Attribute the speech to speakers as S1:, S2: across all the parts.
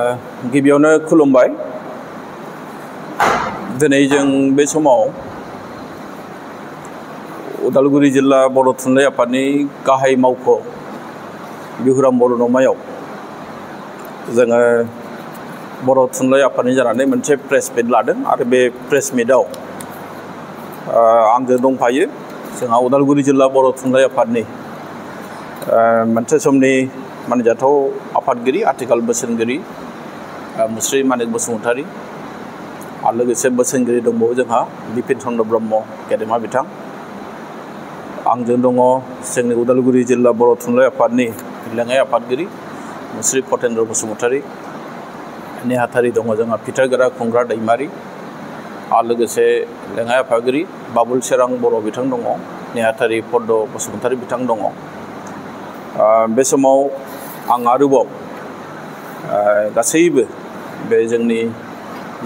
S1: गिबियावनो खुलुमबाय। दिनै जों बे समाव उदालगुरि जिल्ला बर' थुनलाइ आफादनि गाहाय मावख' बिहुराम बर' न'मायाव जोङो बर' थुनलाइ आफादनि जानानै मोनसे प्रेस मिट लादों आरो बे प्रेस मिटआव आंजों दंफायो जोंहा उदालगुरि जिल्ला बर' थुनलाइ आफादनि मोनसे समनि मानिजाथाव आफादगिरि आथिखाल बोसोनगिरि मुस्रि मानिक बसुमतारी आरो लोगोसे बोसोनगिरि दंबावो जोंहा बिपिन चन्द्र ब्रह्म गेदेमा बिथां। आंजों दङ जोंनि उदालगुरि जिल्ला बर' थुनलाइ आफादनि लेङाइ आफादगिरि मुस्रि फतेन्द्र बसुमतारी, नेहाथारि दङ जोंहा फिथागोरा खुंग्रा दैमारि आरो लोगोसे लेङाइ आफादगिरि बाबुल सेरां बर' बिथां दङ, नेहाथारि पद्म बसुमतारी बिथां दङ। बे समाव आं आरोबाव गासैबो बे जोंनि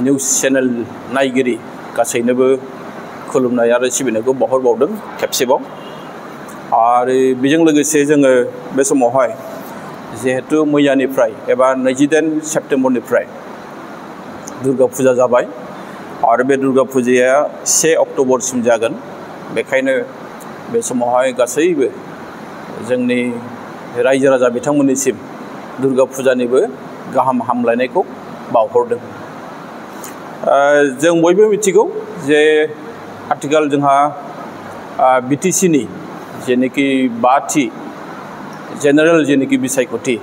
S1: निउस चेनेल नायगिरि गासैनोबो खुलुमनाय आरो सिबिनायखौ बावहरबावदों खेबसेबाव। आरो बेजों लोगोसे जोङो बे समावहाय जिहेतु मैयानिफ्राय एबा 28 सेप्तेम्बरनिफ्राय दुर्गा फुजा जाबाय आरो बे दुर्गा फुजाया 1 अक्ट'बरसिम जागोन। बेखायनो बे समावहाय गासैबो जोंनि रायजो राजा बिथांमोननिसिम दुर्गा फुजानिबो गाहाम हामलायनायखौ बावहरदों। जों बयबो मिथिगौ जे आथिखाल जोंहा बिटिसिनि जेनोखि 5थि जेनेरेल जेनोखि बिसायख'थि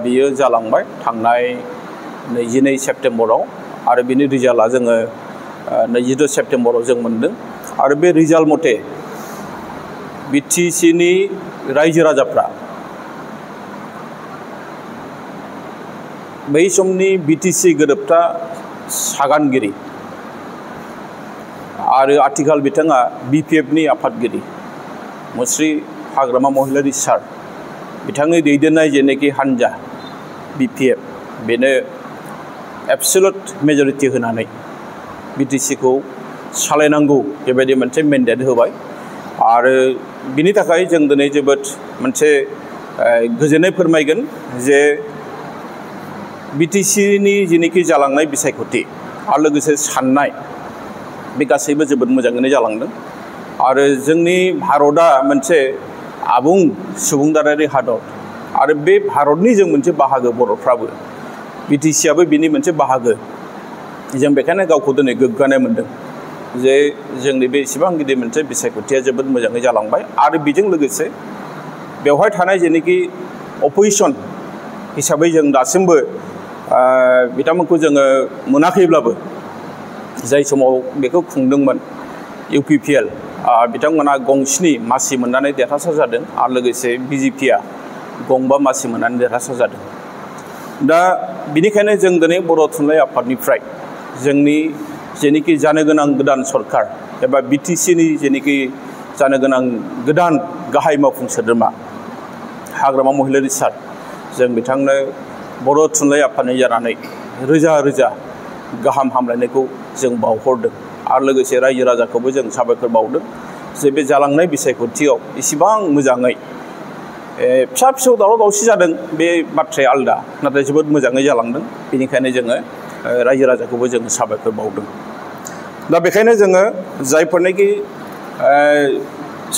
S1: बियो जालांबाय थांनाय 22 सेप्तेम्बराव आरो बिनि रिजाल्टआ जोङो 22 सेप्तेम्बराव जों मोनदों। आरो बे रिजाल्ट मथे बिटिसिनि रायजो राजाफ्रा बै समनि बिटिसि गोरोबथा सागानगिरि आरो आथिखाल बिथाङा बिपिएफनि आफादगिरि मुस्रि हाग्रामा महिलारि सार बिथांनि दैदेननाय जेनोखि हान्जा बिपिएफ बेनो एबसुलुट मेजरिटि होनानै बिटिसिखौ सालायनांगौ बेबायदि मोनसे मेन्डेट होबाय। आरो बिनि थाखाय जों दिनै जोबोद मोनसे गोजोननाय फोरमायगोन जे बिटिसिनि जेनोखि जालांनाय बिसायख'थि आरो लोगोसे साननाय बे गासैबो जोबोद मोजाङैनो जालांदों। आरो जोंनि भारतआ मोनसे आबुं सुबुंदारारि हादर आरो बे भारतनि जों मोनसे बाहागो बर'फ्राबो बिटिसिआबो बिनि मोनसे बाहागो। जों बेखायनो गावखौ दिनै गोग्गानाय मोनदों जे जोंनि बे इसेबां गिदिर मोनसे बिसायख'थिया जोबोद मोजाङै जालांबाय। आरो बेजों लोगोसे बेवहाय थानाय जेनोखि अपोजिसन हिसाबै जों दासिमबो बिथांमोनखौ जोङो मोनाखैब्लाबो जाय समाव बेखौ खुंदोंमोन इउपिपिएल बिथांमोना गंस्नि मासि मोननानै देरहासार जादों आरो लोगोसे बिजेपिआ गंबा मासि मोननानै देरहासार जादों। दा बिनिखायनो जों दिनै बर' थुनलाइ आफादनिफ्राय जोंनि जेनोखि जानो गोनां गोदान सरकार एबा बिटिसिनि जेनोखि जानो गोनां गोदान गाहाय मावफुं सोद्रोमा हाग्रामा महिलारि सार जों बिथांनो बर' थुनलाइ आफादनि जानानै रोजा रोजा गाहाम हामलायनायखौ जों बावहरदों। आरो लोगोसे रायजो राजाखौबो जों साबायखर बावदों जे बे जालांनाय बिसायख'थियाव इसिबां मोजाङै फिसा फिसौ दावराव दावसि जादों बे बाथ्राया आलदा, नाथाय जोबोद मोजाङै जालांदों। बेनिखायनो जोङो रायजो राजाखौबो जों साबायखर बावदों। दा बेखायनो जोङो जायफोरनाखि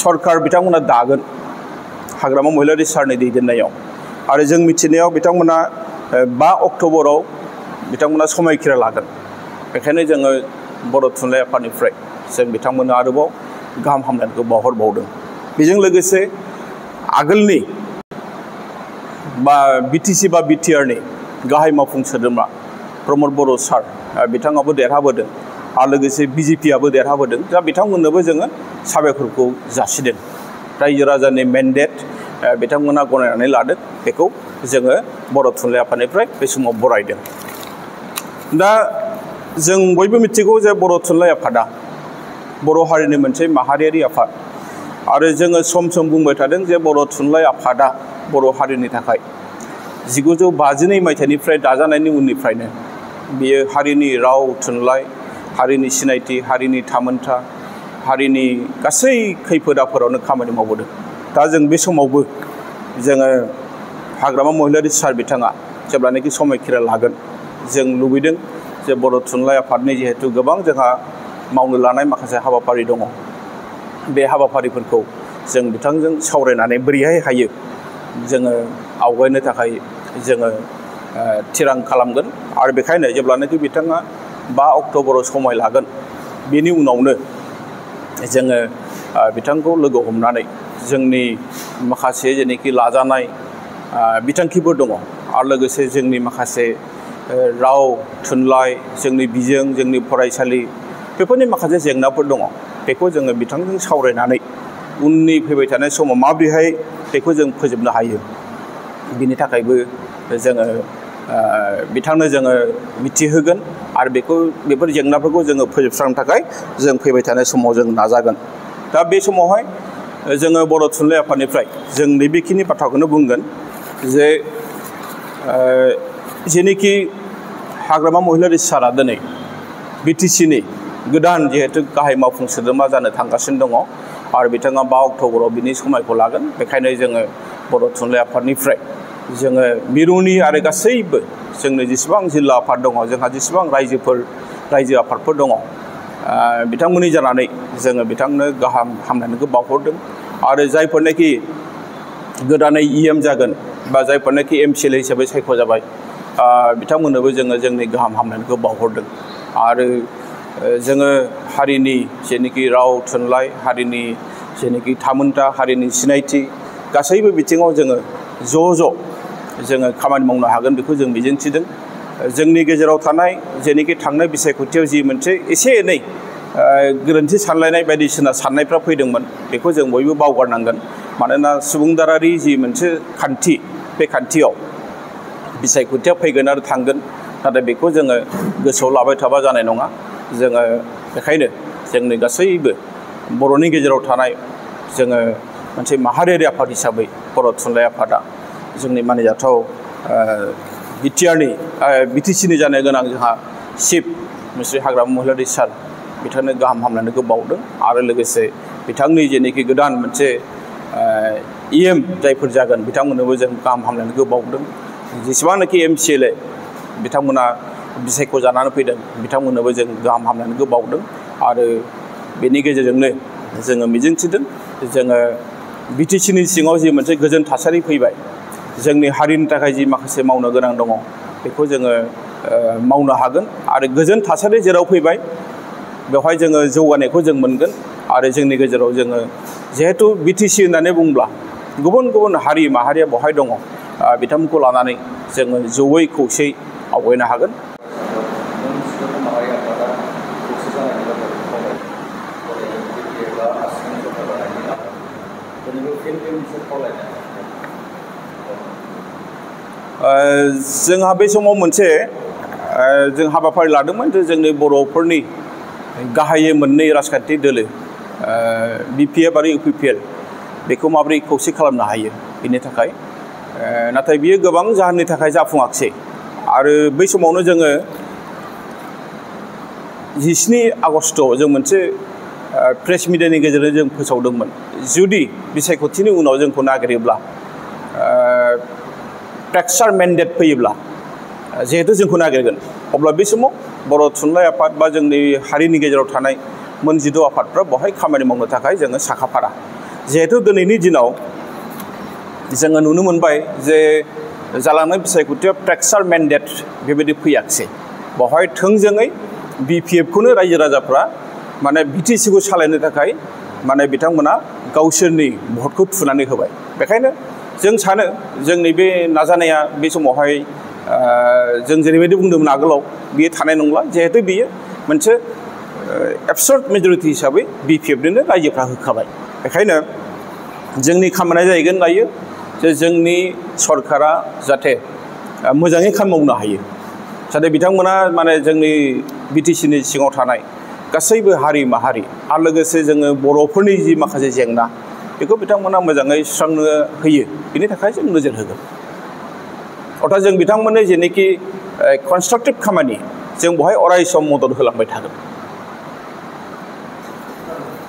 S1: सरकार बिथांमोना दागोन हाग्रामा महिलारि सारनि दैदेननायाव आरो जों मिथिनायाव बिथांमोना 5 अक्ट'बराव बिथांमोना समायखिरा लागोन। बेखायनो जोङो बर' थुनलाइ आफादनिफ्राय जों बिथांमोननो आरोबाव गाहाम हामलायनायखौ बावहरबावदों। बेजों लोगोसे आगोलनि बिटिसि बा बिटिआरनि गाहाय मावफुं सोद्रोमा प्रमद बर' सार बिथाङाबो देरहाबोदों आरो लोगोसे बिजेपिआबो देरहाबोदों। दा बिथांमोननोबो जोङो साबायखरखौ जासिदों। रायजो राजानि मेन्डेट बिथांमोना गनायनानै लादों, बेखौ जोङो बर' थुनलाइ आफादनिफ्राय बे समाव बरायदों। दा जों बयबो मिथिगौ जे बर' थुनलाइ आफादा बर' हारिनि मोनसे माहारियारि आफाद आरो जोङो सम सम बुंबाय थादों जे बर' थुनलाइ आफादा बर' हारिनि थाखाय 1952 मायथाइनिफ्राय दाजानायनि उननिफ्रायनो बियो हारिनि राव थुनलाइ, हारिनि सिनायथि, हारिनि थामोनथा, हारिनि गासै खैफोद आफोदावनो खामानि मावबोदों। दा जों बे समावबो जोङो हाग्रामा महिलारि सार बिथाङा जेब्लानाखि समायखिरा लागोन जों लुबैदों जे बर' थुनलाइ आफादनि जिहेतु गोबां जोंहा मावनो लानाय माखासे हाबाफारि दङ बे हाबाफारिफोरखौ जों बिथांजों सावरायनानै बोरैहाय हायो जोङो आवगायनो थाखाय जोङो थिरां खालामगोन आरो बेखायनो जेब्लानाखि बिथाङा 5 अक्ट'बराव समय लागोन बेनि उनावनो जोङो बिथांखौ लोगो हमनानै जोंनि माखासे जेनोखि लाजानाय बिथांखिफोर दङ आरो लोगोसे जोंनि माखासे राव थुनलाइ जोंनि बिजों जोंनि फरायसालि बेफोरनि माखासे जेंनाफोर दङ बेखौ जोङो बिथांजों सावरायनानै उननि फैबाय थानाय समाव माबोरैहाय बेखौ जों फोजोबनो हायो बिनि थाखायबो जोङो बिथांनो जोङो मिथिहोगोन आरो बेफोर जेंनाफोरखौ जोङो फोजोबस्रांनो थाखाय जों फैबाय थानाय समाव जों नाजागोन। दा बे समावहाय जोङो बर' थुनलाइ आफादनिफ्राय जों नैबेखिनि बाथ्राखौनो बुंगोन जे जेनोखि हाग्रामा महिलारि सारा दिनै बिटिसिनि गोदान जिहेतु गाहाय मावफुं सोद्रोमा जानो थांगासिनो दङ आरो बिथाङा 5 अक्ट'बराव बिनि समायखौ लागोन। बेखायनो जोङो बर' थुनलाइ आफादनिफ्राय जोङो मिरुनि आरो गासैबो जोंनो जेसेबां जिल्ला आफाद दङ जोंहा जेसेबां रायजो आफादफोर दङ बिथांमोननि जानानै जोङो बिथांनो गाहाम हामलायनायखौ बावहरदों आरो जायफोरनाखि गोदानै EM जागोन बा जायफोरनाखि MCLA हिसाबै सायख'जाबाय बिथांमोननोबो जोङो जोंनि गाहाम हामलायनायखौ बावहरदों आरो जोङो हारिनि जेनोखि राव थुनलाइ हारिनि जेनोखि थामोनथा हारिनि सिनायथि गासैबो बिथिङाव जोङो जोङो खामानि मावनो हागोन बेखौ जों मिजिंथिदों। जोंनि गेजेराव थानाय जेनोखि थांनाय बिसायख'थियाव जि मोनसे एसे एनै गोरोन्थि सानलायनाय बायदिसिना साननायफ्रा फैदोंमोन बेखौ जों बयबो बावगारनांगोन मानोना सुबुंदारारि जि मोनसे खान्थि बे खान्थियाव बिसायख'थिया फैगोन आरो थांगोन नाथाय बेखौ जोङो गोसोआव लाबाय थाबा जानाय नङा। जोङो बेखायनो जोंनि गासैबो बर'नि गेजेराव थानाय जोङो मोनसे माहारियारि आफाद हिसाबै बर' थुनलाइ आफादा जोंनि मानिजाथाव बिटिसिनि जानो गोनां जोंहा चिफ मिस्ट्रि हाग्रामा महिलारि सार बिथांनो गाहाम हामलायनायखौ बावदों आरो लोगोसे बिथांनि जेनोखि गोदान मोनसे EM जायफोर जागोन बिथांमोननोबो जों गाहाम हामलायनायखौ बावदों। जेसेबांनाखि MCLA बिथांमोना बिसायख' जानानै फैदों बिथांमोननोबो जों गाहाम हामलायनायखौ बावदों आरो बेनि गेजेरजोंनो जोङो मिजिंथिदों जोङो बिटिसिनि सिङाव जि मोनसे गोजोन थासारि फैबाय जोंनि हारिनि थाखाय जि माखासे मावनो गोनां दङ बेखौ जोङो मावनो हागोन आरो गोजोन थासारि जेराव फैबाय बेवहाय जोङो जौगानायखौ जों मोनगोन आरो जोंनि गेजेराव जोङो जिहेतु बिटिसि होननानै बुंब्ला गुबुन गुबुन हारि माहारिया बेवहाय दङ बिथांमोनखौ लानानै जोङो जयै खौसेयै आवगायनो हागोन। जोंहा बे समाव मोनसे जों हाबाफारि लादोंमोन जे जोंनि बर'फोरनि गाहायै मोननै राजखान्थि दोलो BPF आरो UPPL बेखौ माबोरै खौसे खालामनो हायो बेनि थाखाय नाथाय बियो गोबां जाहोननि थाखाय जाफुङाखिसै आरो बै समावनो जोङो 17 आगस्टआव जों मोनसे प्रेस मिडियानि गेजेरजों जों फोसावदोंमोन जुदि बिसायख'थिनि उनाव जोंखौ नागिरोब्ला टेक्सचार मेन्डेट फैयोब्ला जिहेतु जोंखौ नागिरगोन अब्ला बे समाव बर' थुनलाइ आफाद बा जोंनि हारिनि गेजेराव थानाय मोन 16 आफादफ्रा बेवहाय खामानि मावनो थाखाय जोङो साखाफारा जिहेतु दिनैनि दिनाव जोङो नुनो मोनबाय जे जालांनाय बिसायख'थियाव टेक्सचार मेन्डेट बेबायदि फैयाखिसै बेवहाय थोंजोङै BPFखौनो रायजो राजाफ्रा माने बिटिसिखौ सालायनो थाखाय माने बिथांमोना गावसोरनि भटखौ थुनानै होबाय। बेखायनो जों सानो जोंनि बे नाजानाया बे समावहाय जों जेरैबायदि बुंदोंमोन आगोलाव बियो थानाय नंला जिहेतु बियो मोनसे एबसर्ट मेजरिटि हिसाबै BPFनो रायजोफ्रा होखाबाय। बेखायनो जोंनि खामानिया जाहैगोन दायो जे जोंनि सरकारा जाहाथे मोजाङै खामानि मावनो हायो जाहाथे बिथांमोना माने जोंनि बिटिसिनि सिङाव थानाय गासैबो हारि माहारि आरो लोगोसे जोङो बर'फोरनि जि माखासे जेंना बेखौ बिथांमोना मोजाङै सुस्रांनो होयो बेनि थाखाय जों नोजोर होगोन। अर्थात जों बिथांमोननो जेनोखि कनस्ट्राक्टिभ खामानि जों बेवहाय अराय सम मदद होलांबाय थागोन।